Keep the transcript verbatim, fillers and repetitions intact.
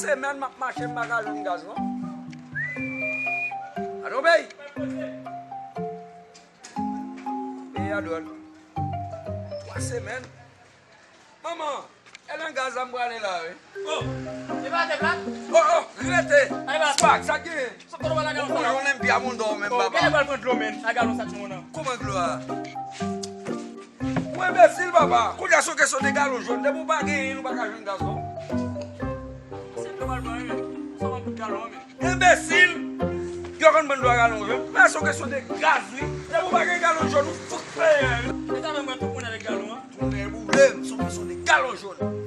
Semèn m ap mache, m pa ka jwenn gaz non. Alo, bèy. Peyi a dwòl. Twa semèn. Manman, e nan gaz la m prale la, wi. Oh, e pa te plat? Oh, oh, rete. Ay, pa. Swag, sa k genyen? Sa kote w pa lage yon sa? Ou konnen m pi a moun dò menm, papa. Ou genlè pral pran dlo, men, a galon sa ti moun nan. Kòman dlo a? Ou enbesil, papa. Kounye a se yon kesyon de galon jòn. Depi w pa genyen, ou pa ka jwenn gaz non. Se dlo pral pran, wi, men. Sa w pran pou galon, men. Enbesil! Yo konn ban dlo a galon jòn. Men se yon kesyon de gaz, wi. Depi w pa gen galon jòn, ou fout peye, wi. E sa menm mwen tout moun avèk galon an. Tounen boule, se yon kesyon de galon jòn.